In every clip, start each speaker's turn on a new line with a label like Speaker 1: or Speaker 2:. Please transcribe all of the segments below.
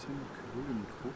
Speaker 1: C'est culot le micro.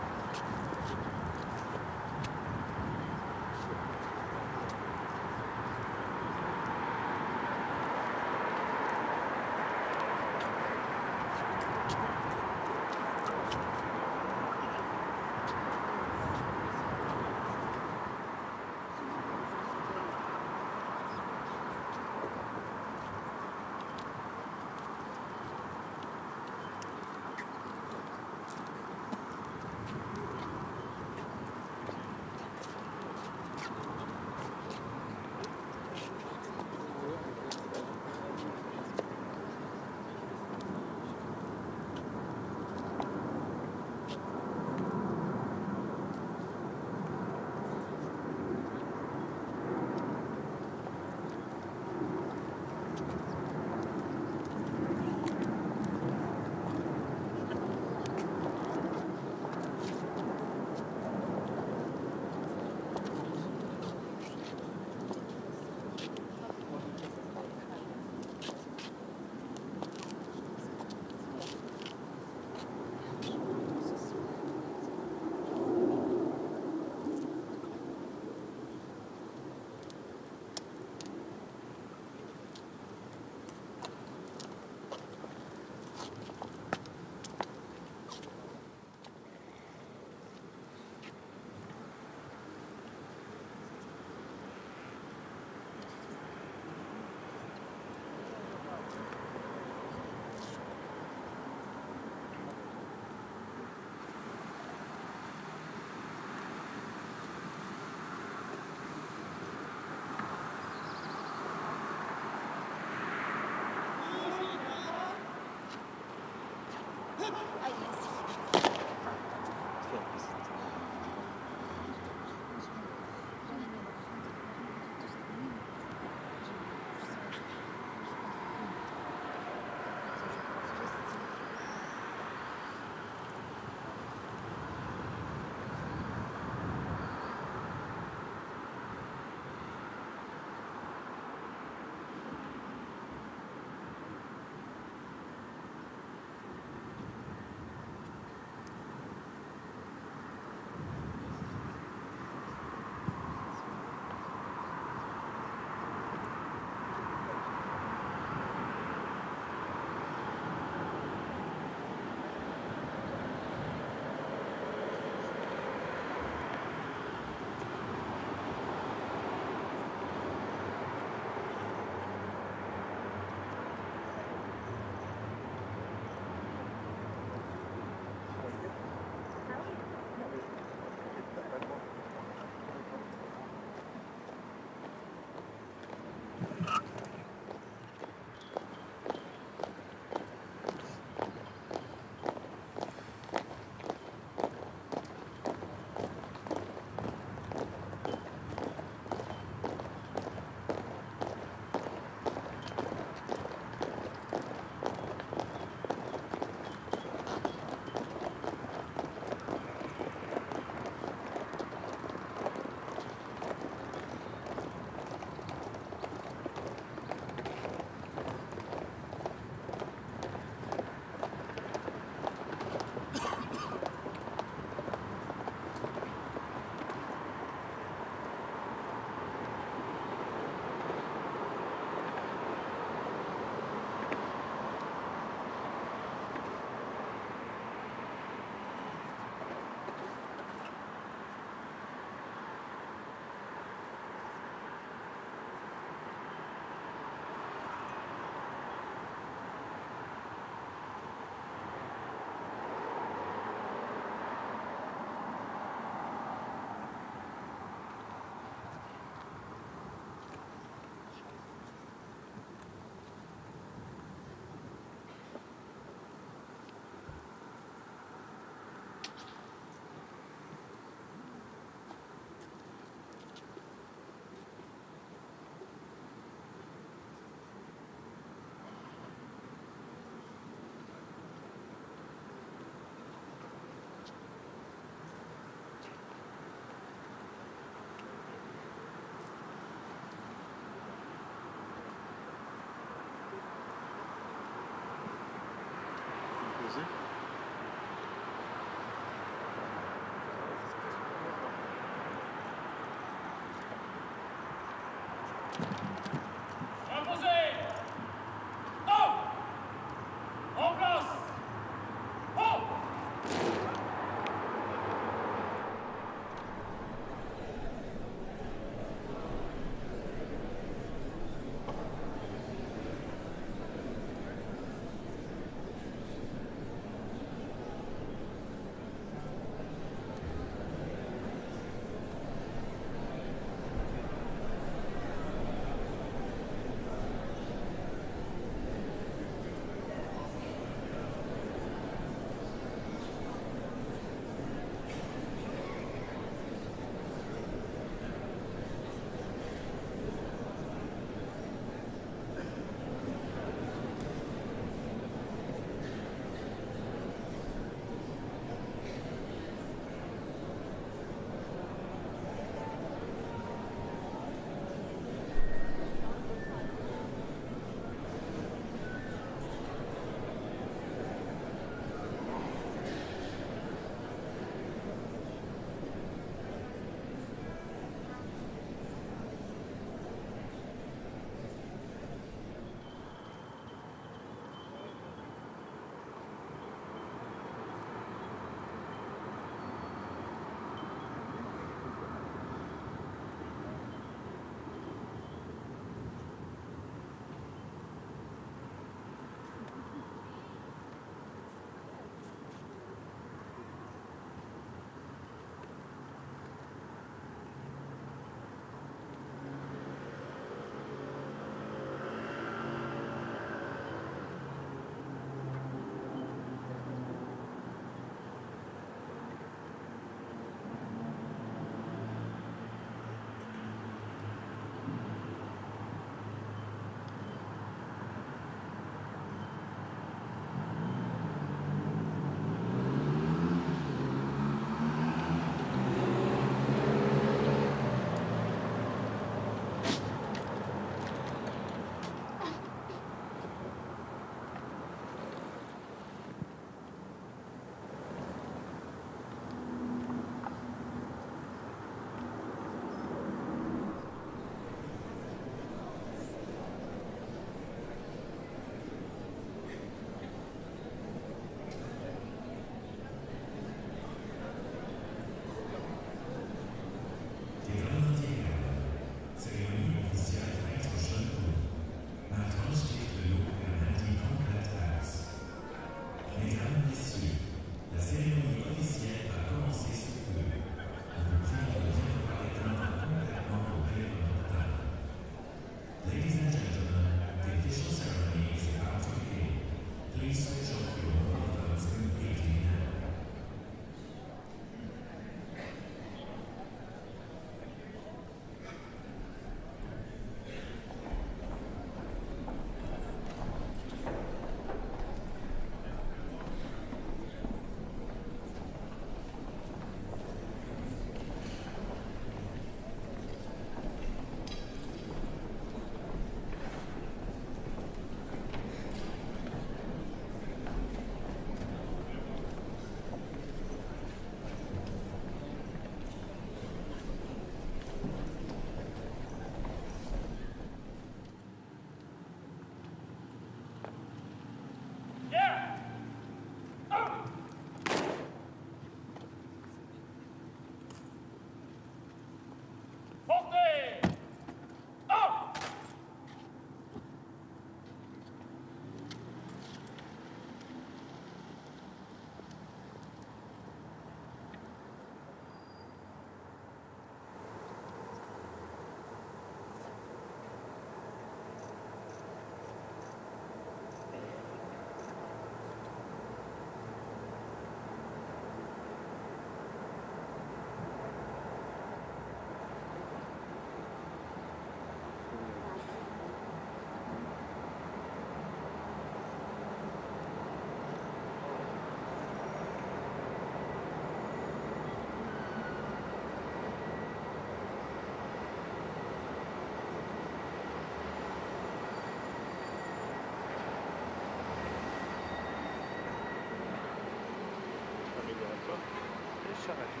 Speaker 1: Charel.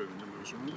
Speaker 1: peuvent venir me rejoindre.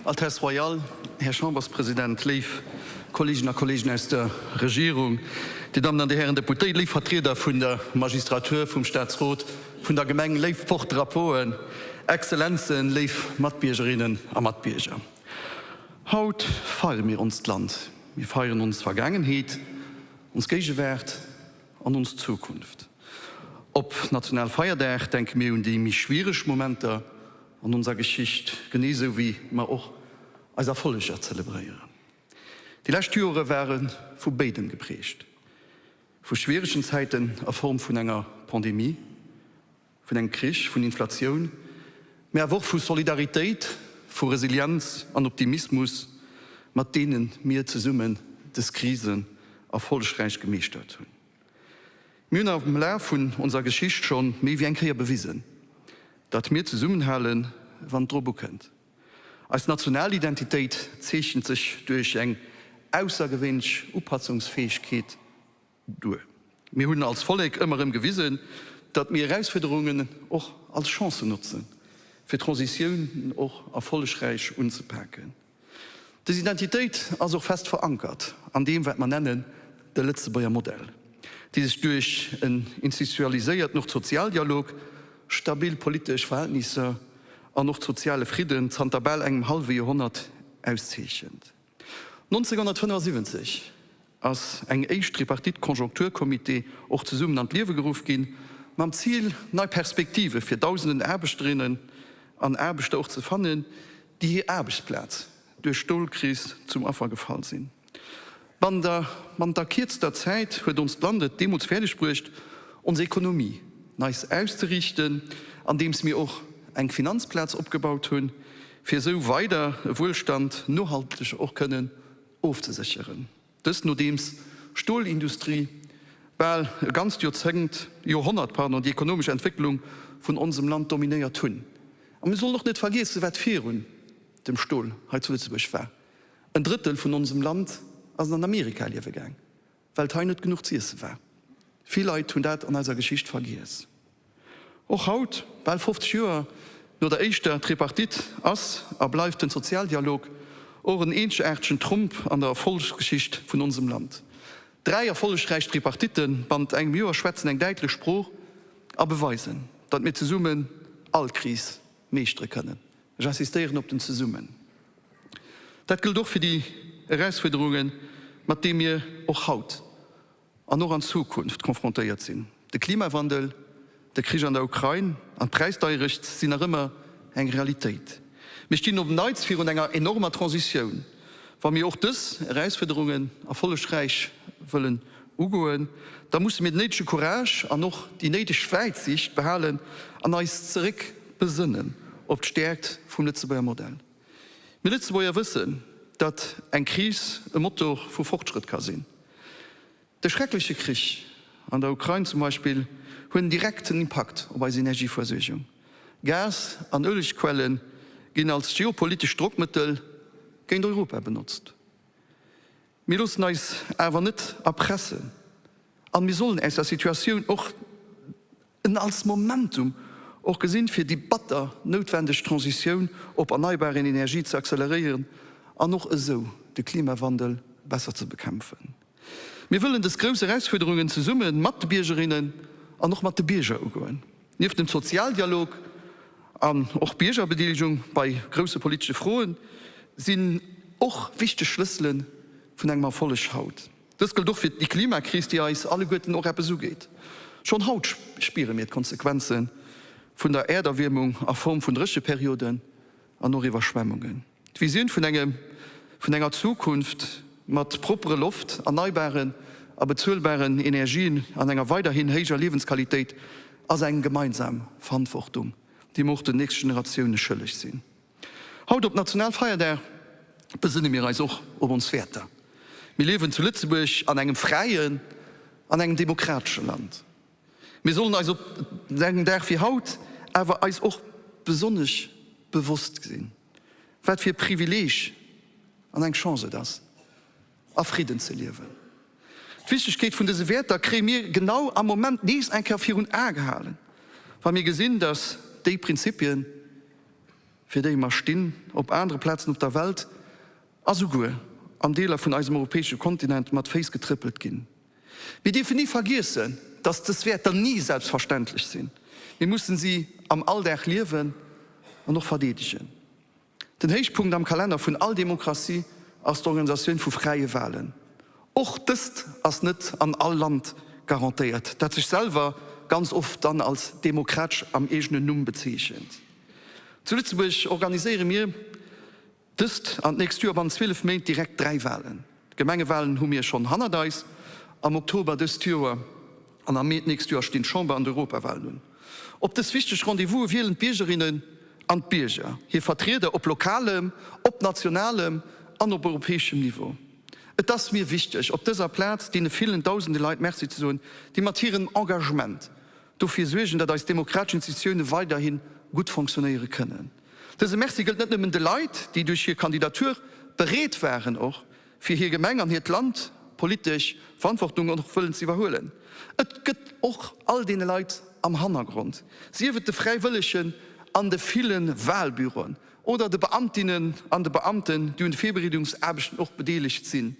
Speaker 1: Altesse Royale, Här Chamberspresident, léif Kolleegen a Kolleegen aus der Regierung, Dir Dammen an Dir Hären Deputéiert, léif Vertrieder vun der Magistratur, vum Staatsrot, vun der Gemeng, léif Porte-drapeauen, Exzellenzen, léif Matbiergerinnen a Matbierger. Haut feiere mir onst Land. Mir feieren ons Vergaangenheet, ons Géigewaart an ons Zukunft. Op Nationalfeierdag denke mir un déi méi schwiereg Momenter an onser Geschicht, genee esou wéi mer och eis Erfolleger zelebréieren. Déi lescht Joere ware vu béidem geprägt, vu schwieregen Zäiten a Form vun enger Pandemie, vun engem Krich, vun Inflatioun, mä awer och vu Solidaritéit, vu Resilienz an Optimismus, mat deene mir zesummen dës Krisen erfollegräich gemeeschtert hunn. Mir hunn am Laf vun onser Geschicht scho méi wéi eng Kéier bewisen, datt mir zesummenhalen, wann et drop ukënnt. Eis national Identitéit zeechent sech duerch eng aussergewéinlech Upassungsfäegkeet duer. Mir hunn als Vollek ëmmer erëm gewisen, datt mir Erausfuerderungen och als Chancen notzen, fir Transitiounen och erfollegräich unzepaken. Dës Identitéit ass och fest verankert an deem, wat mer nennen de Lëtzebuerger Modell, dee sech duerch en institutionaliséierten och Sozialdialog, stabil politesch Verhältnisser an och soziale Fridden zanter bal engem hallwe Joerhonnert auszeechent. 1975 ass eng éischt Tripartite Konjunkturcomité och zesummen an d'Liewe geruff ginn, mam Zil, nei Perspektive fir dausenden Aarbechterinnen an Aarbechter och ze fannen, déi hir Aarbechtsplaz duerch d'Stolkris zum Affer gefall sinn. Bannent der kierzter Zäit huet onst Land et deemools fäerdeg bruecht, ons Ekonomie neis auszeriichten, andeems mir och eng Finanzplaz opgebaut hunn, fir esou weider e Wuelstand nohalteg och kënnen ofzesécheren. Dëst nodeems d'Stolindustrie. Bal e ganzt Joerzéngt, Joerhonnert, pardon, déi ekonomesch Entwécklung vun onsem Land dominéiert hunn. A mir sollen och net vergiessen, wat virun dem Stol hei zu Lëtzebuerg war. En Drëttel vun onsem Land ass an Amerika liewe gaang, well et hei net genuch z'iesse war. Vill Leit hunn dat an eiser Geschicht vergiess. Och haut, bal 50 Joer no der éischter Tripartite, ass a bleift den Sozialdialog och en eenzegaartegen Tromp an der Erfolgsgeschicht vun onsem Land. Dräi erfollegräich Tripartite bannent engem Joer schwätzen eng däitlech Sprooch a beweisen, datt mir zesummen all Kris meeschtere kënnen. Ech insistéieren op den zesummen. Dat gëllt och fir déi Erausfuerderungen, mat deem mir och haut an och an Zukunft confrontéiert sinn. De Klimawandel, de Krich an der Ukrain an d'Präisdeierecht sinn nach ëmmer eng Realitéit. Mir stinn op Neits virun enger enormer Transitioun. Wa mir och dës Erausfuerderungen erfollegräich wëllen ugoen, da musse mir den néidege Courage an och déi néideg Wäitsiicht behalen an eis zeréck besënnen op d'Stäerkt vum Lëtzebuerger Modell. Mir Lëtzebuerger wëssen, datt eng Kris e Motor vu Fortschrëtt ka sinn. De schreckleche Krich an der Ukrain zum Beispill huet en direkten Impakt op eis Energieversuergung. Gas an Uelegquelle ginn als geopolitescht Drockmëttel géint Europa benotzt. Mir loossen eis awer net erpressen an mir sollen aus der Situatioun och en als Momentum och gesinn, fir déi batter noutwendeg Transitioun op erneibaren Energie ze acceleréieren an och esou de Klimawandel besser ze bekämpfen. Mir wëllen dës grouss Erausfuerderungen zesumme mat de Biergerinnen an och mat de Bierger ugoen. Nieft dem Sozialdialog an och Biergerbedeelegung bei grousse politesche Froen sinn och wichteg Schlëssele vun engem Erfolleg haut. Dëst gëllt och fir déi Klimakris, déi eis alleguerten och eppes ugeet. Schonn haut spiere mir d'Konsequenze vun der Äerderwiermung a Form vun Drécheperioden an och Iwwerschwemmungen. D'Visioun vun engem vun enger Zukunft mat proppere Loft, erneibaren a bezuelbaren Energien an enger weiderhin héijer Liewensqualitéit ass eng gemeinsam Verantwortung, déi mer och den nächste Generatioune schëlleg sinn. Haut op Nationalfeierdag besënne mir eis och op ons Wäerter. Mir liewen zu Lëtzebuerg an engem fräien an engem demokratesche Land. Mir sollen eis op engem Dag wéi haut awer eis och besonnesch bewosst sinn, wat fir e Privileeg an eng Chance et ass, a Fridden ze liewen. D'Wichtegkeet vun dëse Wäerter kréie mir genau am Moment nees eng Kéier virun Ae gehalen, wa mir gesinn, dass déi Prinzipien, fir déi mer stinn, op anere Plazen op der Welt a souguer an Deeler vun eisem europäesche Kontinent mat Féiss getrëppelt ginn. Mir dierfen ni vergiessen, dass dës Wäerter ni selbstverständlech sinn. Mir mussen si am Alldag liewen an och verdeedegen. Den Héichpunkt am Kalenner vun all Demokratie ass d'Organisatioun vu fräie Walen. Och dëst ass net an all Land garantéiert, dat sech selwer ganz oft dann als demokratesch am eegenen Numm bezeechent. Zu Lëtzebuerg organiséiere mir dëst an d'nächst Joer bannent 12 Méint direkt 3 Walen. D'Gemengewalen hu mir schonn hannert eis am Oktober dëst Joer an am Mee d'nächst Joer stinn d'Chamber an d'Europawalen un. Op dës wichteg Rendez-vouse wielen d'Biergerinnen an d'Bierger hir Vertrieder op lokalem, op nationalem an op europäeschem Niveau. Et ass mir wichteg, op dëser Plaz deene villen dausende Leit Merci ze soen, déi mat hirem Engagement dofir suergen, datt eis demokratesch Institutioune weiderhi gutt fonctionnéiere kënnen. Dëse Merci gëllt net nëmmen de Leit, déi duerch hir Kandidatur bereet waren och fir hir Gemeng an hiert Land politesch Verantwortung och wëllen ze iwwerhuelen. Et gëtt och all deene Leit am Hannergrond, sief et de Fräiwëllegen an de ville Wahlbüroen oder de Beamtinnen an de Beamten, déi un de Virbereedungsaarbechten och bedeelegt sinn.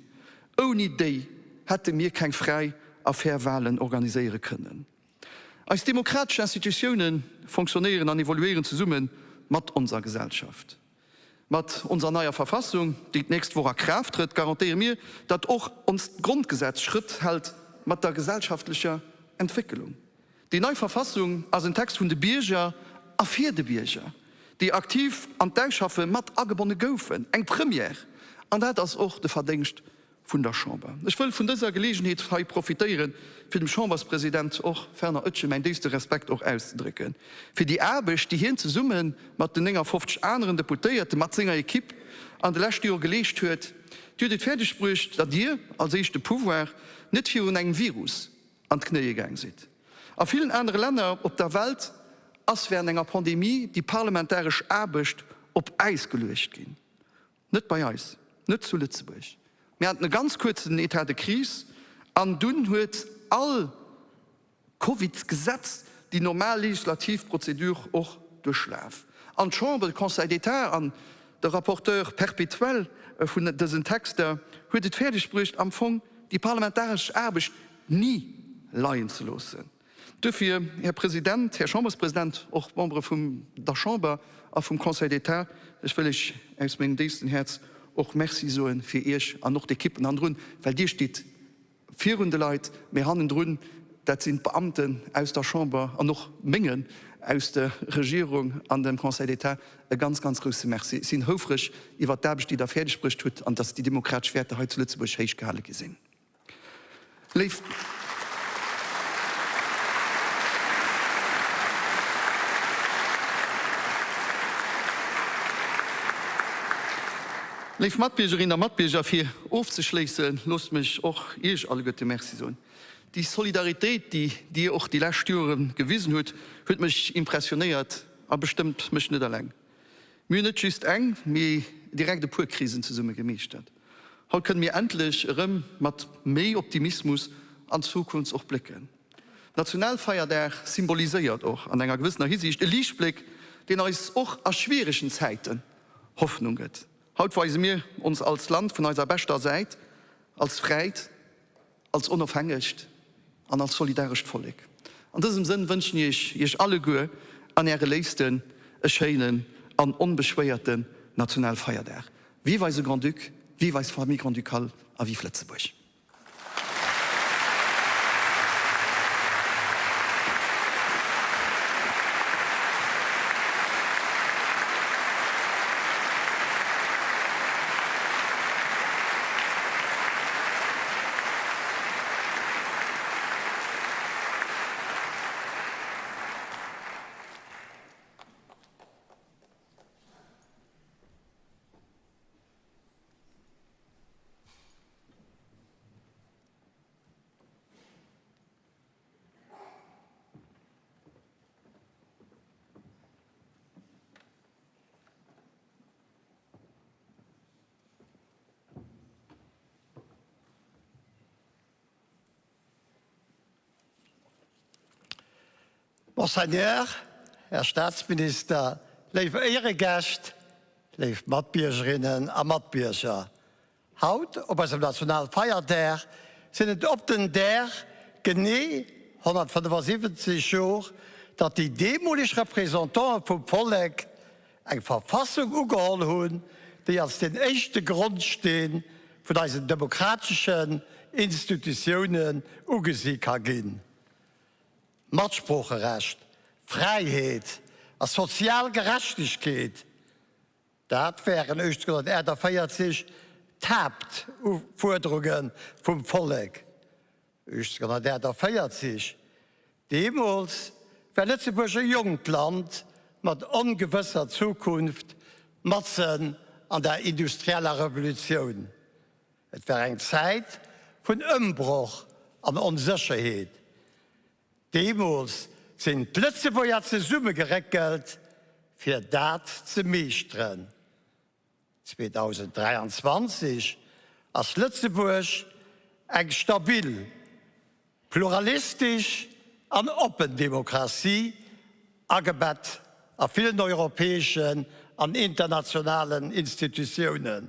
Speaker 1: Ouni déi hätte mir keng fräi a fair Wahlen organiséiere kënnen. Eis demokratesch Institutioune fonctionnéieren an evoluéieren zesumme mat onser Gesellschaft. Mat onser neier Verfassung, déi d'nächst Woch a Kraaft trëtt, garantéiere mir, datt och onst Grondgesetz Schrëtt hält mat der gesellschaftlecher Entwéckelung. Déi nei Verfassung ass en Text vun de Bierger a fir de Bierger, déi aktiv an d'Ausschaffe mat agebonne goufen. Eng Première! An dat ass och de Verdéngscht vun der Chamber. Ech wëll vun dëser Geleegenheet hei profitéieren, fir dem Chamberspresident, och Fernand Oetjen, mäin déifste Respekt och auszedrécken, fir déi Aarbecht, déi hien zesumme mat den 59 aneren Deputéierte, mat senger Equipe an de leschte Jore geleescht huet. Dir hutt et fäerdegbruecht, datt Dir als éischte Pouvoir net virun engem Virus. an d'Knéie gaang sidd. A villen anere Länner op der Welt ass wärend enger Pandemie déi parlamentaresch Aarbecht op Äis geluecht ginn. Net bei eis, net zu Lëtzebuerg. Mir haten e ganz kuerzen État de crise an dunn huet all Covidsgesetz déi normal legislativ Prozedur och duerchlaf. An d'Chamber, de Conseil d'État an de Rapporteur perpétuel vun dësen Texter huet et fäerdeg bruecht, am Fong déi parlamentaresch Aarbecht ni leien ze loossen. Duerfir, Här President, Här Chamberspresident, och d'Membere vum der Chamber a vum Conseil d'État, ech wëll Iech aus mengem déifsten Häerz och Merci soe fir Iech an och d'Ekippen hannendrun, well Dir stitt virun de Leit, mee hannendrun, dat sinn d'Beamten aus der Chamber an och mengen aus der Regierung an dem Conseil d'État, e ganz, ganz grousse Merci. Ech sinn houfreg iwwert d'Aarbecht, déi Der fäerdeg bruecht hutt an dass déi demokratesch Wäerter hei zu Lëtzebuerg héich gehale gi sinn. Léif. Léif Matbiergerinnen a Matbierger, fir ofzeschléissen, loosst mech och Iech alleguerte Merci soen. Déi Solidaritéit, déi Dir och déi lescht Jore gewisen hutt, huet mech impressionéiert a bestëmmt mech net eleng. Mir hunn net just eng, mee direkt e puer Krisen zesumme gemeeschtert. Haut kënne mir endlech erëm mat méi Optimismus an d'Zukunft och blécken. Nationalfeierdag symboliséiert och an enger gewëssener Hisiicht e Liichtbléck, deen eis och a schwieregen Zäiten Hoffnung gëtt. Haut weise mir ons als Land vun eiser beschter Säit, als fräit, als onofhängegt an als solidarescht Vollek. An dësem Sënn wënschen ech Iech alleguer an Äre Léifsten e schéinen an onbeschwéierten Nationalfeierdag. Vive eise Grand-Duc, vive eis Famille grand-ducale a vive Lëtzebuerg!
Speaker 2: Monseigneur, Här Staatsminister, léif Éieregäscht, léif Matbiergerinnen a Matbierger, Haut, op eisem Nationalfeierdag, sinn et op den Dag genee 175 Jor, datt déi deemoleg Representanten vum Vollek eng Verfassung ugeholl hunn, déi als deen éischte Grondsteen vun eisen demokrateschen Institutiounen ugesi ka ginn. Matsproocherecht, Fräiheet a sozial Gerechtegkeet, Dat waren 1848 d'Haaptufuerderunge vum Vollek. 1848, deemools war Lëtzebuerg e jonkt Land mat ongewësser Zukunft, matzen an der industrieller Revolutioun. Et war eng Zäit vun Ëmbroch an Onsécherheet. Deemools sinn d'Lëtzebuerger zesummegeréckelt, fir dat ze meeschteren. 2023 ass Lëtzebuerg eng stabil, pluralistesch an oppen Demokratie, agebett a villen europäeschen an internationalen Institutiounen.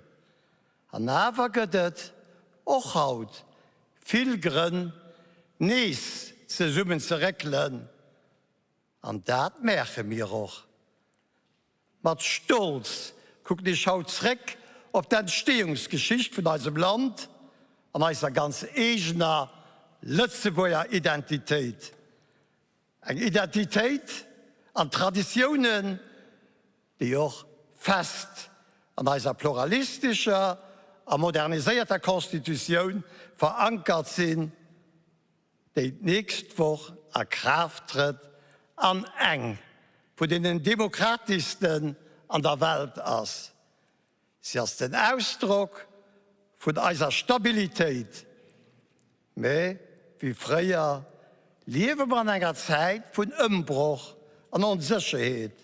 Speaker 2: An awer gëtt et och haut vill Grënn, nees zesummen ze réckelen. An dat maache mir och. Mat Stolz kucken ech haut zréck op d'Entstehungsgeschicht vun eisem Land an eiser ganz eegener Lëtzebuerger Identitéit. Eng Identitéit an Traditiounen, déi och fest an eiser pluralistescher a moderniséierter Constitutioun verankert sinn, déi d'nächst Woch a Kraaft trëtt an eng vun deenen demokrateschsten an der Welt ass. Si ass den Ausdrock vun eiser Stabilitéit, mä. wéi fréier liewe mer an enger Zäit vun Ëmbroch an Onsécherheet.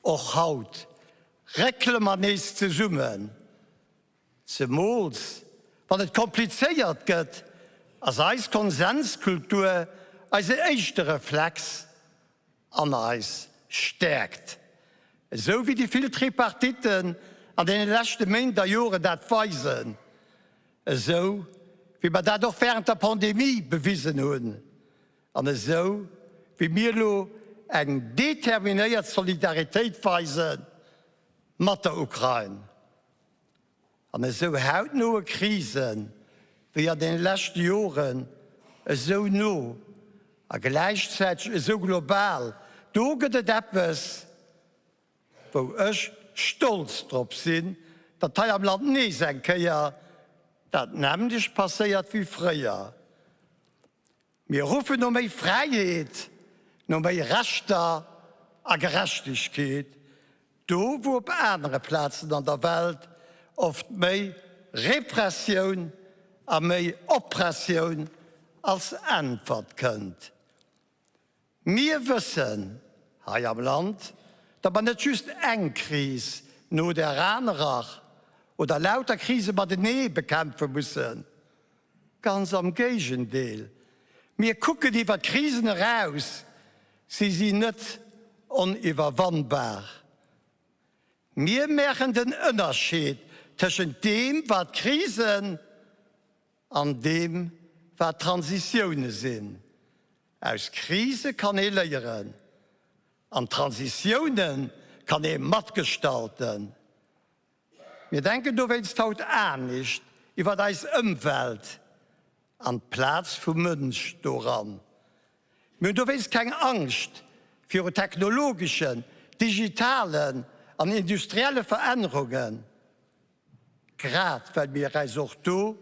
Speaker 2: Och haut réckele mer nees zesummen. Zemools wann et komplizéiert gëtt, ass eis Konsenskultur eisen éischte Reflex an eis Stäerkt. Esou wéi déi vill Tripartitten an deene leschte Méint a Joren dat weisen, esou wéi mer dat och wärend der Pandemie bewisen hunn an esou wéi mir elo eng determinéiert Solidaritéit weise mat der Ukrain. An esou hautnoe Krisen wéi an deene leschte Joren, esou no a gläichzäiteg esou global, do gëtt et eppes, wou ech stolz drop sinn, datt hei am Land nees eng Kéier dat nämmlecht passéiert wéi fréier. Mir ruffen no méi Fräiheet, no méi Rechter a Gerechtegkeet, do wou op anere Plazen an der Welt oft méi Repressioun a méi Oppressioun als Äntwert kënnt. Mir wëssen hei am Land, datt mer net just eng Kris no där anerer oder lauter Krise matenee bekämpfe mussen. Ganz am Géigendeel, mir kucken iwwer d'Krisen eraus, si sinn net oniwwerwannbar. Mir maachen den Ënnerscheed tëschent deem, wat Krisen an deem, wat Transitioune sinn. Aus Krise kann ee léieren an Transitioune kann ee matgestalten. Mir denken dowéinst haut anescht iwwert eis Ëmwelt an d'Plaz vum Mënsch doran. Mir hunn dowéinst keng Angscht viru technologeschen, digitalen an industrielle Verännerungen, grad well mir äis och do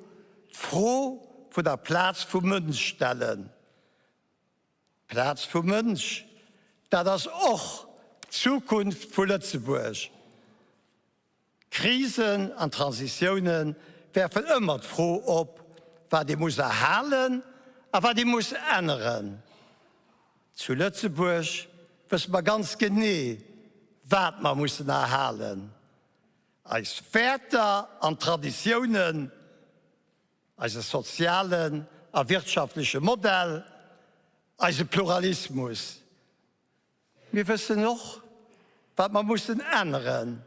Speaker 2: d'Fro vun der Plaz vum Mënsch stellen. D'Plaz vum Mënsch, dat ass och d'Zukunft vu Lëtzebuerg. Krisen an Transitioune werfen ëmmer d'Fro op, wat ee muss erhalen a wat ee muss änneren. Zu Lëtzebuerg wësse mer ganz genee, wat mer mussen erhalen, eis Wäerter an Traditiounen, eise sozialen a wirtschaftleche Modell, eise Pluralismus. Mir wëssen och, wat mer mussen änneren,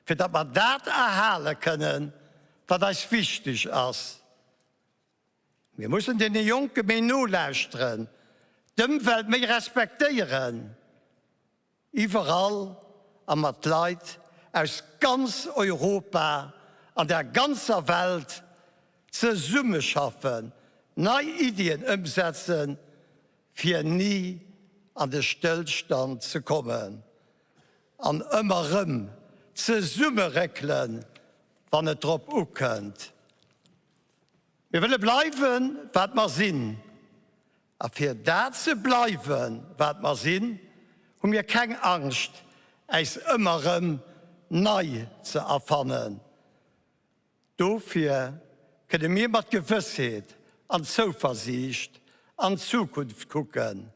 Speaker 2: fir datt mer dat erhale kënnen, wat eis wichteg ass. Mir mussen deene Jonke méi nolauschteren, d'Ëmwelt méi respektéieren. Iwwerall a mat Leit aus ganz Europa an der ganzer Welt zesummeschaffen, nei Iddien ëmsetzen, fir ni an de Stëllstand ze kommen an ëmmer rëm zesummeréckelen, wann et drop ukënnt. Mir wëlle bleiwen, wat mer sinn. A fir dat ze bleiwen, wat mer sinn, hu mir keng Angscht, äis ëmmer rëm nei ze erfannen. Dofir kënne mir mat Gewëssheet an Zouversiicht an d'Zukunft kucken.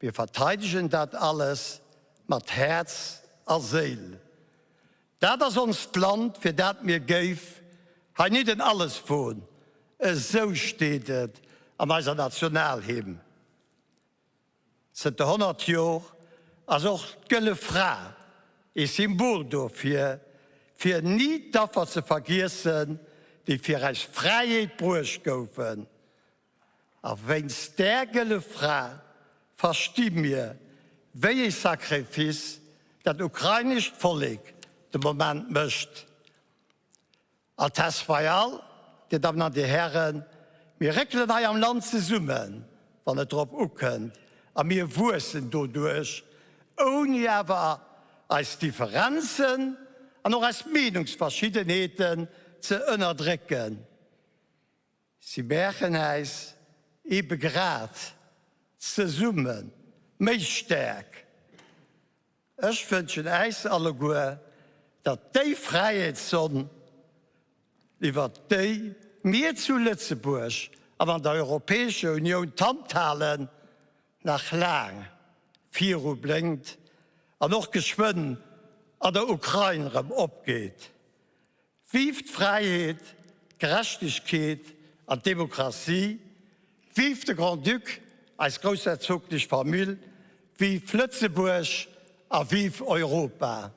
Speaker 2: Mir verteidegen dat alles mat Häerz a Séil. Dat ass onst Land, fir dat mir géif heinidden alles won, esou steet et an eiser Nationalhymn. Zënter 100 Jor ass och d'Gëlle Fra ee Symbol dofir, fir ni d'Affer ze vergiessen, déi fir eis Fräiheet bruecht goufen. A wéinst där gëlle Fra versti mir, wéi ee Sacrifice dat ukrainescht Vollek de Moment mécht. Altesse Royale, Dir Dammen an Dir Hären, mir réckelen hei am Land zesummen, wann et drop ukënnt, a mir wuessen doduerch, ouni awer eis Differenzen an och eis Meenungsverschiddenheeten ze ënnerdrécken. Si maachen äis ebe grad zesumme méi staark. Ech wënschen äis alleguer, datt déi Fräiheetssonn, iwwert déi mir zu Lëtzebuerg. an an der Europäescher Unioun d'Hand halen, nach laang viru blénkt an och geschwënn an der Ukrain rëm opgeet. Vive d'Fräiheet, d'Gerechtegkeet an d'Demokratie! Vive de Grand-Duc, eis groussherzoglech Famill! Vive Lëtzebuerg a vive Europa!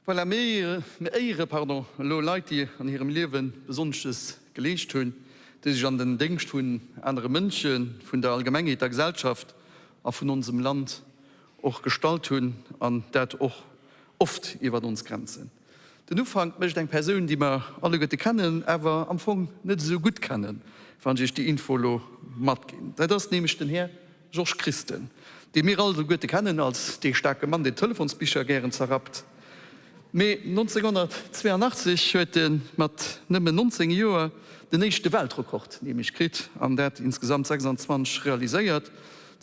Speaker 1: Voilà, mir éiere, pardon, elo Leit, déi an hirem Liewe Besonnesches geleescht hunn, déi sech an den Déngscht vun anere Mënschen, vun der Allgemengheet, der Gesellschaft a vun onsem Land och gestallt hunn, an dat och oft iwwert ons Grenzen. Den Ufank mécht eng Persoun, déi mer alleguerte kennen, awer am Fong net esou gutt kennen, wann ech Iech déi Info elo matginn. Dat ass nämlech den Här Georges Christen, dee mir alleguerte kennen als dee staarke Mann, deen d'Telefonsbicher gären zerrappt. Mee 1982 huet e mat nëmmen 19 Joer den éischte Weltrekord nämlech kritt an dat insgesamt 26 realiséiert.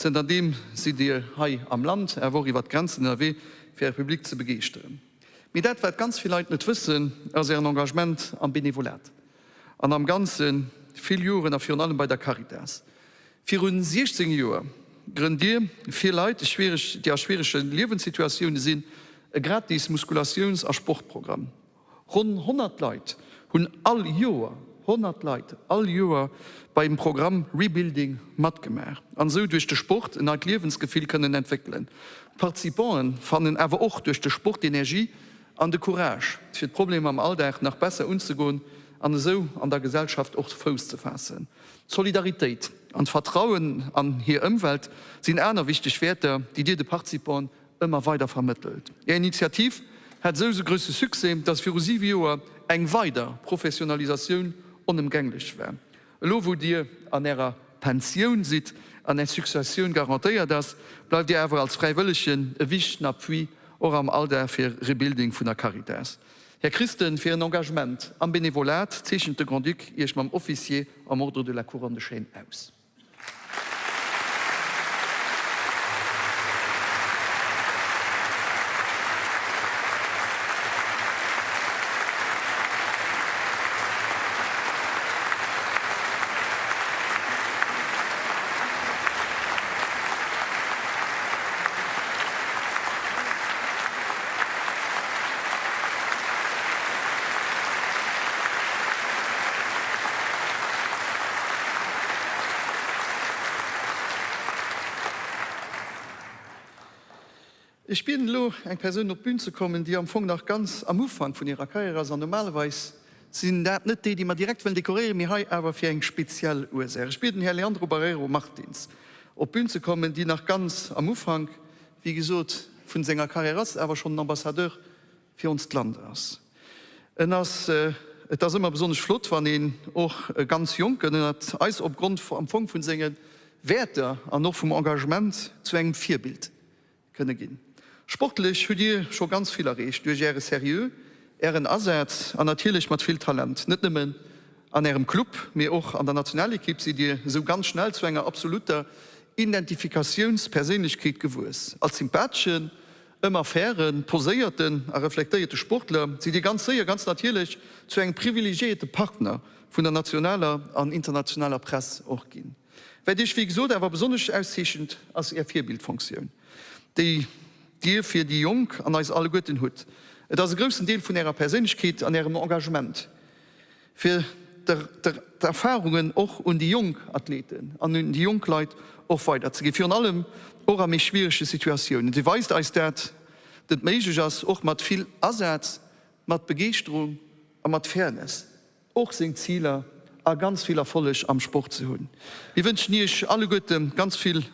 Speaker 1: Zënter deem sidd Dir hei am Land, awer och iwwer d'Grenzen ënnerwee, fir Är Public ze begeeschteren. Mee dat, wat ganz vill Leit net wëssen, ass Ären Engagement am Benevolat an am Ganze vill Joren a virun allem bei der Caritas. Virun 16 Joer grënnt Dir fir Leit, déi a schwierege Liewenssituatioune sinn, e gratis Muskulatiouns a Sportprogramm. Ronn 100 Leit hunn all Joer, 100 Leit all Joer, beim Programm Rebuilding matgemaach an esou duerch de Sport en neit Liewensgefill kënnen entwéckelen. D'Participanten fannen awer och duerch de Sport d'Energie an de Courage, fir d'Problemer am Alldag nach besser unzegoen an esou an der Gesellschaft och Fouss ze faassen. D'Solidaritéit an d'Vertrauen an hir Ëmwelt sinn aner wichteg Wäerter, déi Dir de Participanten ëmmer weider vermëttelt. Är Initiativ hat esou e grousse Succès, dass viru siwe Joer eng weider Professionalisatioun onëmgänglech war. Elo wou Dir an Ärer Pensioun sidd an Är Successioun garantéiert ass, bleift Dir awer als Fräiwëllegen e wichtegen Appui och am Alldag fir Rebuilding vun der Caritas. Här Christen, fir en Engagement am Benevolat zeechent de Grand-Duc Iech mam Officier am Ordre de la Couronne de Chêne aus. Ech bieden elo eng Persoun op d'Bün ze kommen, déi am Fong nach ganz am Ufank vun hirer Karriär ass. An normalerweis sinn dat net déi, déi mer direkt wëllen dekoréieren, mee hei awer fir eng speziell Ursaach. Ech bieden den Här Leandro Barreiro Martins op d'Bün ze kommen, déi nach ganz am Ufank, wéi gesot, vun senger Karriär ass, awer schonn en Ambassadeur fir onst Land ass. En ass, et ass ëmmer besonnesch flott, wann een och e ganz Jonken ënnert eis opgrond am Fong vun senge Wäerter an och vum Engagement zu engem Virbild kënne ginn. Sportlech hutt Dir scho ganz vill erreecht duerch Äre Seriö, Ären Asaz an natierlech mat vill Talent. Net nëmmen an Ärem Club, mee och an der Nationalekipp sidd Dir esou ganz schnell zu enger absolutter Identifikatiounsperséinlechkeet gewuess. Als sympatheschen, ëmmer fairen, poséierten a reflektéierte Sportler sidd Dir ganz séier, ganz natierlech zu engem privilegiéierte Partner vun der nationaler an internationaler Press och ginn. Wat Iech wéi gesot awer besonnesch auszeechent, ass Är Virbildfonktioun, déi Dir fir déi Jonk an eis alleguerten hutt. Et ass e groussen Deel vun Ärer Perséinlechkeet an Ärem Engagement, fir d'Erfarungen och un déi jonk Athleten an un déi jonk Leit och weiderzeginn, virun allem och a méi schwierege Situatiounen. Dir weist eis dat et méiglech ass, och mat vill Asaz, mat Begeeschterung a mat Fairness och seng Ziler a ganz vill Erfolleg am Sport ze hunn. Mir wënschen Iech alleguerte ganz vill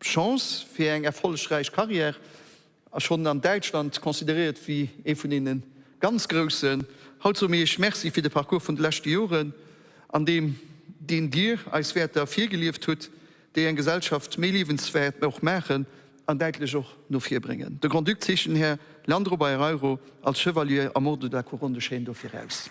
Speaker 1: Chance fir eng erfollegräich Carrière a schonn an Däitschland consideréiert wéi ee vun deene ganz Groussen. Haut soe mir Iech Merci fir de Parcours vun de leschte Joren, an deem deen Dir eis Wäerter virgelieft hutt, déi eng Gesellschaft méi liewenswäert och maachen an däitlech och no vir bréngen. De Grand-Duc zeechent den Här Leandro Barreiro als Chevalier am Ordre de la Couronne de Chêne dofir aus.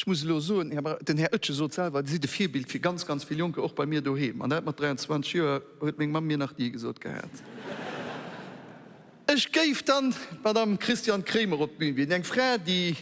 Speaker 1: Ech muss elo soen, Här Bra-, den Här Oetsch sot selwer, Dir sidd e Virbild fir ganz, ganz vill Jonker, och bei mir doheem. An dat mat 23 Joer huet meng Mamm mir nach ni gesot gehat. Ech géif dann d'Madame Christiane Kremer op d'Bün bieden, eng Fra, déi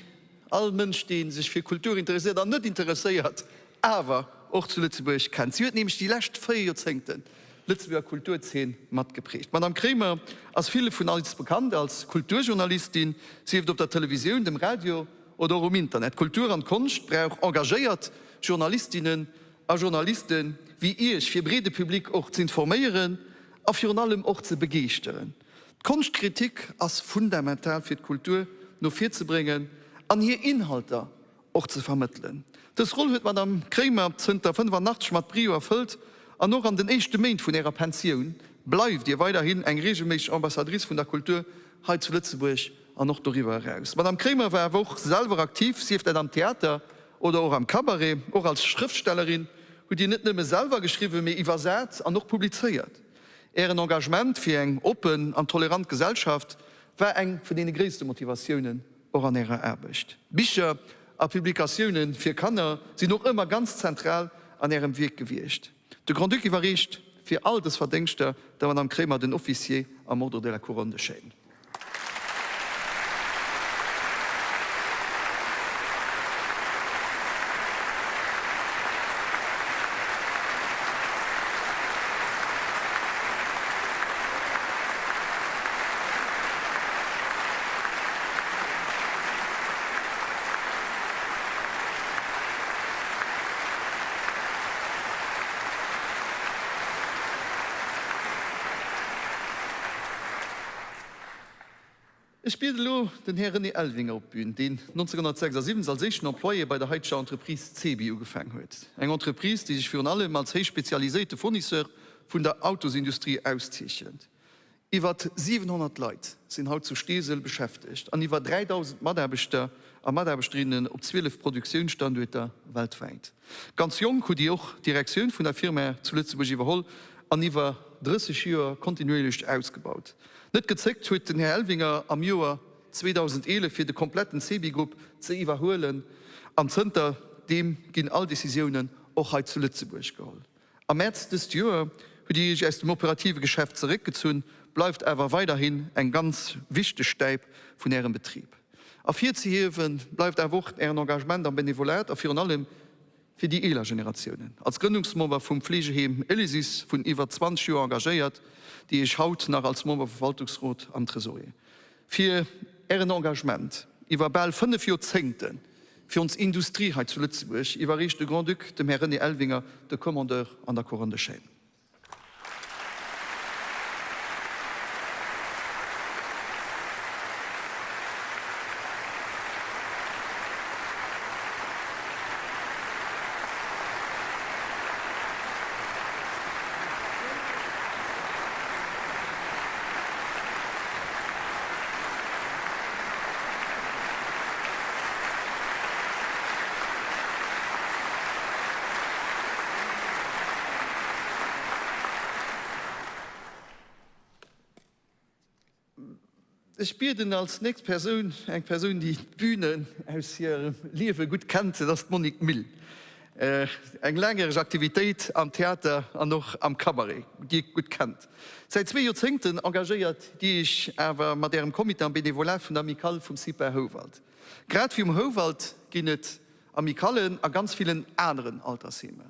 Speaker 1: all Mënsch, dee sech fir Kultur interesséiert an net interesséiert, awer och zu Lëtzebuerg kennt. Si huet nämlech déi lescht 4 Joerzéngten d'Lëtzebuerger Kulturzeen matgeprägt. D'Madame Kremer ass ville vun eis bekannt als Kulturjournalistin, sief et op der Televisioun, dem Radio oder och um Internet. D'Kultur an d'Konscht brauch engagéiert Journalistinnen a Journaliste wéi Iech, fir breede Public och z'informéieren a virun allem och ze begeeschteren. D'Konschtkritik ass fundamental fir d'Kultur no vir ze bréngen an hir Inhalter och ze vermëttelen. Dës Roll huet d'Madame Kremer zënter 85 mat Brio erfëllt an och an den éischte Méint vun Ärer Pensioun bleift Dir weiderhin eng reegelméisseg Ambassadrice vun der Kultur hei zu Lëtzebuerg an och doriwwer eraus. D'Madame Kremer war awer och selwer aktiv, sief dat am Theater oder och am Cabaret. Och als Schrëftstellerin hutt Dir net nëmme selwer geschriwwen, mee iwwersat an och publizéiert. Ären Engagement fir eng oppen an tolerant Gesellschaft war eng vun deene gréisste Motivatiounen och an Ärer Aarbecht. Bicher a Publikatioune fir Kanner sinn och ëmmer ganz zentral an Ärem Wierk gewiescht. De Grand-Duc iwwerreecht fir all dës Verdéngschter der Madame Kremer den Officier am Ordre de la Couronne de Chêne. Ech bieden elo den Här René Elvinger op d'Bün, deen 1976 als éischten Employé bei der haiteger Entreprise CEBI ugefaang huet. Eng Entreprise, déi sech virun allem als héich spezialiséierte Fournisseur vun der Autosindustrie auszeechent. Iwwer 700 Leit sinn haut zu Steesel beschäftegt an iwwer 3.000 Mataarbechter a Mataarbechterinnen op 12 Produktiounsstanduerter weltwäit. Ganz jonk hutt Dir och d'Direktioun vun der Firma zu Lëtzebuerg iwwerholl an iwwer 30 Joer kontinuéierlech ausgebaut. Net gezéckt huet den Här Elvinger am Joer 2011 fir de kompletten CEBI-Grupp ze iwwerhuelen an zënter deem ginn all Decisiounen och hei zu Lëtzebuerg geholl. Am Mäerz dëst Joer hutt Dir Iech aus dem operative Geschäft zeréckgezunn, bleift awer weiderhin eng ganz wichteg Stäip vun Ärem Betrib. Ervirzehiewe bleift awer och Ären Engagement am Benevolat a virun allem fir déi eeler Generatiounen. Als Grënnungsmember vum Fleegeheem Elysis vun iwwer 20 Joer engagéiert Dir Iech haut nach als Member vum Verwaltungsrot an Tresorier. Fir Ären Engagement iwwer bal 5 Joerzéngte fir ons Industrie hei zu Lëtzebuerg iwwerreecht de Grand-Duc dem Här René Elvinger de Commandeur an der Couronne de Chêne. Ech bieden als nächst Persoun eng Persoun, déi d'Bünen aus hirem Liewe gutt kennt, dat ass d'Monique Mille. Eng laangjäreg Aktivitéit am Theater an och am Cabaret, déi Dir gutt kennt. Säit zwee Joerzéngten engagéiert Dir Iech awer mat Ärem Comité am Benevolat vun der Amicale vum CIPA Houwald. Grad wéi um Houwald ginn et Amicallen a ganz villen aneren Altersheemer.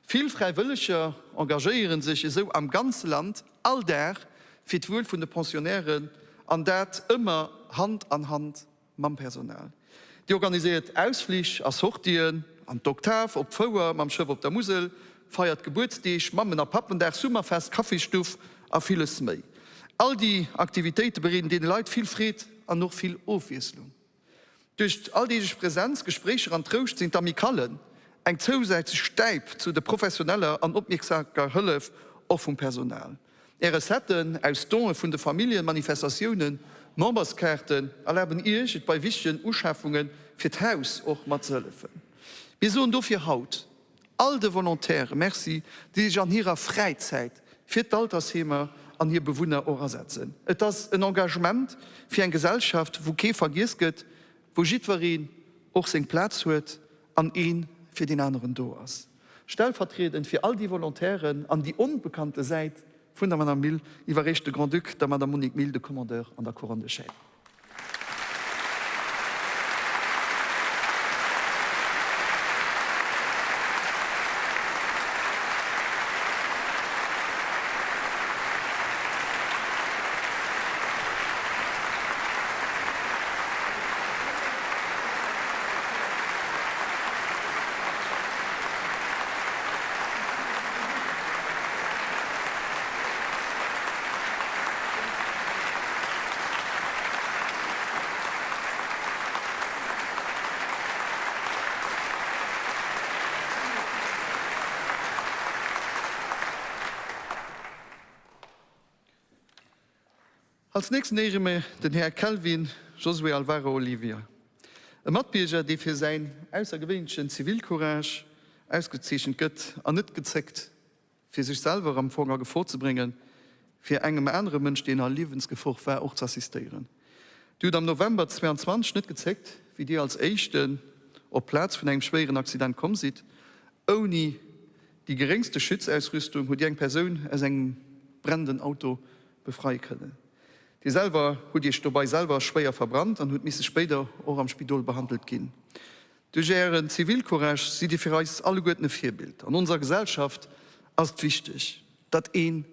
Speaker 1: Vill Fräiwëlleger engagéiere sech esou am ganze Land all Dag fir d'Wuel vun de Pensionnairen an dat ëmmer Hand an Hand Mam Personal. Dir organiséiert Ausflich a Sortien an d'Oktav, op d'Fouer, mam Schëff op der Musel, feiert Gebuertsdeeg, Mammen a Pappendag, Summerfest, Kaffisstuff a villes méi. All déi Aktivitéite bereeden deene Leit vill Freed an och vill Ofwiesslung. Duerch d'alldeeglech Präsenz, Gespréicher an Trouscht sinn d'Amicallen eng zousätzlech Stäip zu der professioneller an opmierksaker Hëllef och vum Personal. Är Recetten aus Donë vun de Familljen, Manifestatiounen, Memberskaarten erlaben Iech et bei wichtegen Uschafunge fir d'Haus och mat ze hëllefen. Mir soen dofir haut all de Volontaire Merci, déi sech an hirer Fräizäit fir d'Altersheemer an hir Bewunner och asetzen. Et ass en Engagement fir eng Gesellschaft, wou kee vergiess gëtt, wou jiddwereen och seng Plaz huet. an ee fir deen aneren do ass. Stellvertriedend fir all déi Volontairen an déi onbekannte Säit vun der Madame Mille iwwerreecht de Grand-Duc der Madame Monique Mille de Commandeur an der Couronne de Chêne. Als nächsten éiere mir den Här Kelvin Josué Alvaro Olivia, e Matbierger, dee fir säin aussergewéinlechen Zivilcourage ausgezeechent gëtt an net gezéckt, fir sech selwer am Fong a Gefor ze bréngen, fir engem anere Mënsch, deen a Liewensgefor war, och z'assistéieren. Dir hutt am November 22 net gezéckt, wéi Dir als Éischten op d'Plaz vun engem schwéieren Accident komm sidd, ouni déi geréngste Schutzausrüstung hutt Dir eng Persoun aus engem brennenden Auto befreie kënnen. Dir selwer hutt Iech dobei selwer schwéier verbrannt an hutt misse spéider och am Spidol behandelt ginn. Duerch Ären Zivilcourage sidd Dir fir eis alleguerten e Virbild. An onser Gesellschaft ass et wichteg, datt een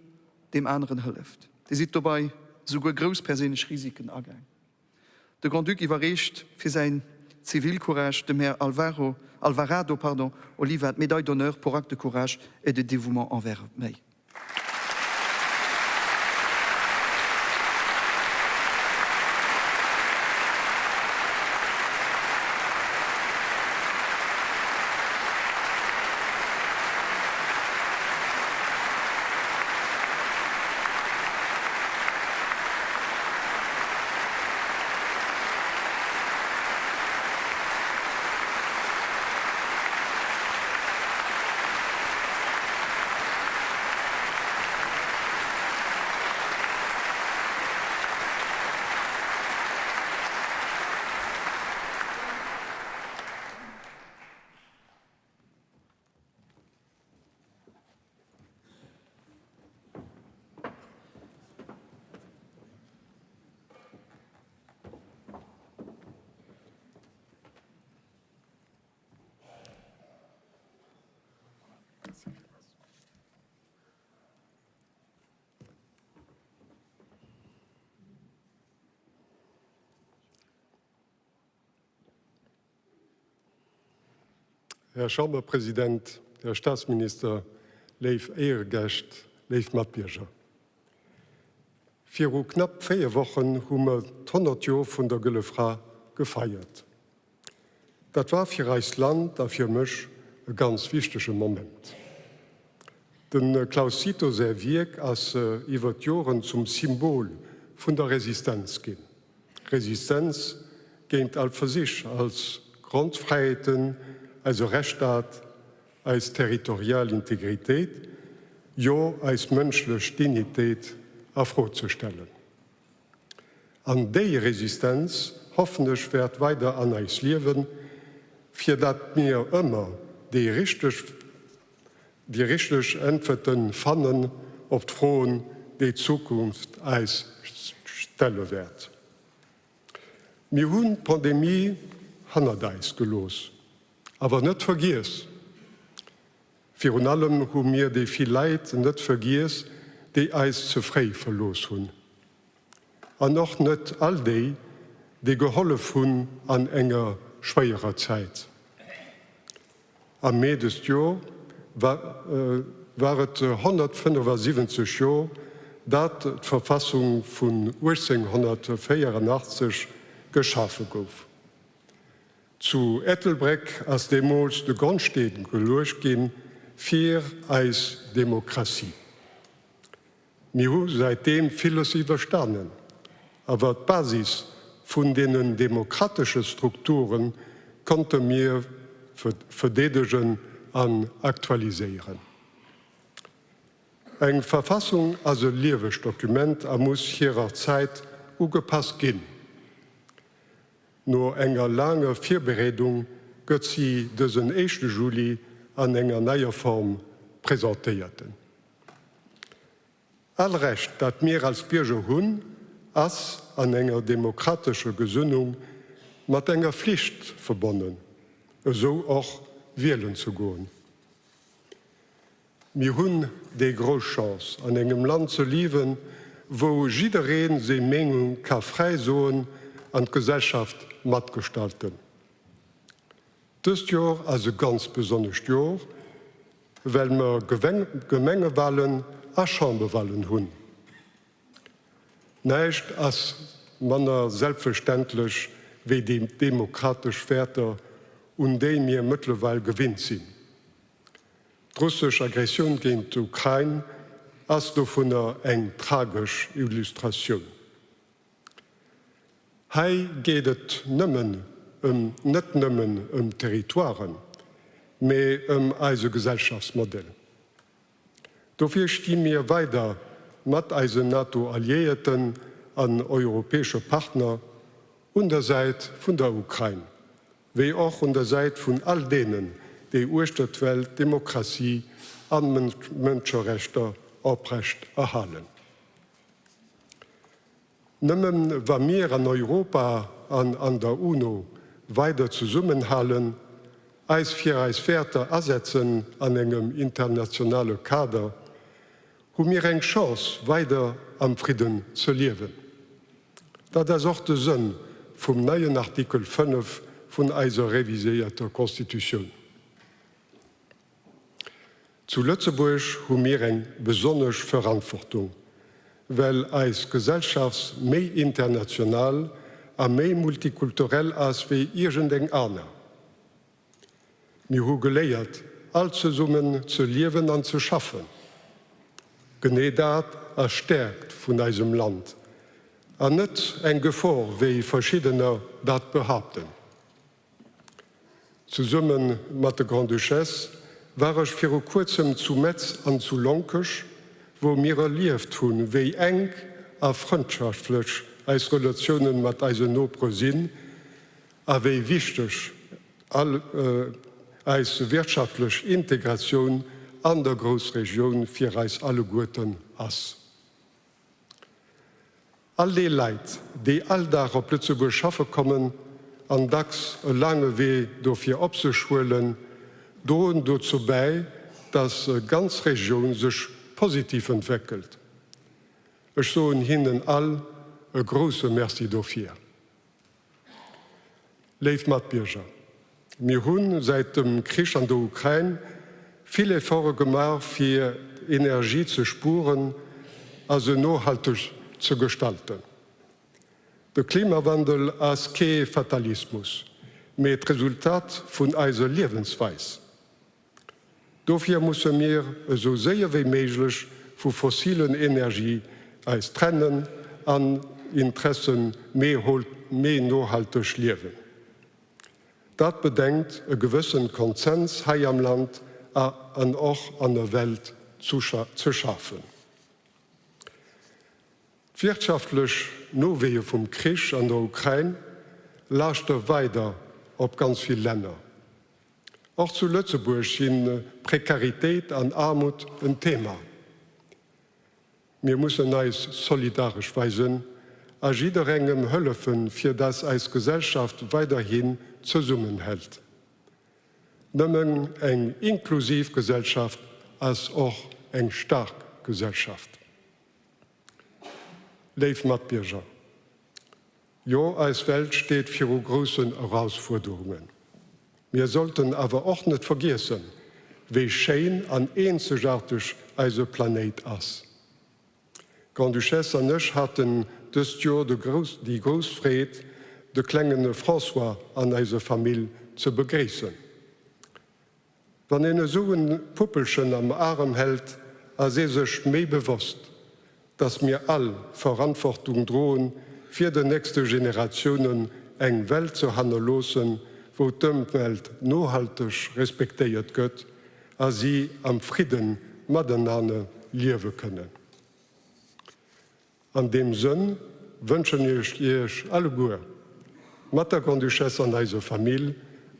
Speaker 1: deem aneren hëlleft. Dir sidd dobei souguer grouss perséinlech Risiken agaang. De Grand-Duc iwwerreecht fir säin Zivilcourage dem Här Alvaro Alvarado pardon, Oliva d'Médaille d'honneur pour acte de courage et de dévouement envers méi.
Speaker 3: Här Chamberpresident, Här Staatsminister, léif Éieregäscht, léif Matbierger. Viru knapp 4 Wochen hu mer d' 100 Jor vun der Gëlle Fra gefeiert. Dat war fir eist Land a fir mech e ganz wichtege Moment. Dem Claus Cito säi Wierk ass iwwer d'Joren zum Symbol vun der Resistenz ginn. Resistenz géint all Versich, als Grondfräiheeten, eise Rechtsstaat, eis territorial Integritéit, jo eis mënschlech Dignitéit a Fro ze stellen. An déi Resistenz, hoffen ech, wäert weider an eis liewen, fir dat mir ëmmer déi richteg déi richteg Äntwerte fannen op d'Froen, déi d'Zukunft eis stelle wäert. Mir hunn d'Pandemie hannert eis gelooss, awer net vergiess. Virun allem hu mir déi vill Leit net vergiess, déi eis ze fréi verlooss hunn. An och net all déi, déi gehollef hunn an enger schwéierer Zäit. Am Mee dëst Jor war et 175 Jor, dat d'Verfassung vun 1884 geschafe gouf. Zu Ettelbréck ass deemools de Grondsteen geluecht gi fir eis Demokratie. Mir hu säitdeem villes iwwerstanen, awer d'Basis vun deenen demokratesche Strukture konnte mir verdeedegen an aktualiséieren. Eng Verfassung ass e liewegt Dokument a muss hirer Zäit ugepasst ginn. No enger laanger Virbereedung. gëtt si dësen éischte Juli an enger neier Form presentéiert. All Recht, dat mir als Bierger hunn, ass an enger demokratescher Gesënnung mat enger Flicht verbonnen, esou och wielen ze goen. Mir hunn déi grouss Chance, an engem Land ze liewen, wou jidderee seng Meenung ka fräi soen an d'Gesellschaft matgestalten. Dëst Jor ass e ganz besonnescht Jor, well mer Gemengewalen a Chamberwalen hunn. Näischt ass manner selbstverständlech wéi déi demokratesch Wäerter, un déi mir mëttlerweil gewinnt sinn. D'russesch Aggressioun géint d'Ukrain ass dovunner eng tragesch Illustratioun. Hei geet et nëmmen ëm net nëmmen ëm Territoiren, mee ëm eise Gesellschaftsmodell. Dofir sti mir weider mat eisen NATO-Alliéierten an europäesche Partner un der Säit vun der Ukrain, wéi och un der Säit vun all deenen, déi uechter d'Welt d'Demokratie an d'Mënscherechter oprecht erhalen. Nëmme wa mir an Europa an an der UNO weider zesummenhalen, eis fir eis Wäerter asetzen an engem internationale Kader, hu mir eng Chance weider am Fridden ze liewen. Dat ass och de Sënn vum neien Artikel 5 vun eiser reviséierter Constitutioun. Zu Lëtzebuerg hu mir eng besonnesch Verantwortung, well eis Gesellschafts méi international a méi multikulturell ass wéi iergendeng aner. Mir hu geléiert, all zesummen ze liewen an ze schaffen. Genee dat ass d'Stäerkt vun eisem Land an net eng Gefor, wéi verschiddener dat behaapten. Zesumme mat der Grande-Duchesse war ech viru kuerzem zu Metz an zu Lonkech, wou mir erlieft hunn, wéi enk a frëndschaftlech eis Relatiounen mat eisen Nopere sinn a wéi wichteg eis wirtschaftlech Integratioun an der Groussregioun fir eis alleguerten ass. All déi Leit, déi all Dag op Lëtzebuerg schaffe kommen an dacks e laange Wee dofir op sech huelen, droen dozou bäi, dass ganz Regioun sech positiv entwéckelt. Ech soen hinnen all e grousse Merci dofir. Léif Matbierger, mir hu säit dem Krich an der Ukrain vill Efforte gemaach fir Energie ze spueren a se nohalteg ze gestalten. De Klimawandel ass kee Fatalismus, mee d'Resultat vun eiser Liewensweis. Dofir musse mir esou séier wéi méiglech vu fossilen Energie eis trennen an Interesse méi nohalteg liewen. Dat bedengt e gewëssen Konsens hei am Land an och an der Welt ze schafen. D'wirtschaftlech Nowéie vum Krich an der Ukrain laaschte weider op ganz vill Länner. Och zu Lëtzebuerg si Prekaritéit an Aarmut en Thema. Mir mussen eis solidaresch weisen a jidderengem hëllefen, fir dass eis Gesellschaft weiderhin zesummenhält. Nëmmen eng inklusiv Gesellschaft ass och eng staark Gesellschaft. Léif Matbierger, jo, eis Welt steet viru groussen Erausfuerderungen. Mir sollten awer och net vergiessen, wéi schéin an eenzegaarteg eise Planéit ass. D'Grande-Duchesse an ech haten dëst Joer déi grouss Freed, de klenge François an eiser Famill ze begréissen. Wann een esou en Puppelchen am Arem hält, ass ee sech méi bewosst, dass mir all Verantwortung droen, fir den nächste Generatiounen eng Welt ze hannerloossen, wou d'Ëmwelt nohalteg respektéiert gëtt a si am Fridden matenane liewe kënnen. An deem Sënn wënschen ech Iech alleguer, mat der Grande-Duchesse an eiser Famill,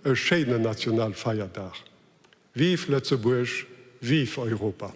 Speaker 3: e schéinen Nationalfeierdag. Vive Lëtzebuerg, vive Europa!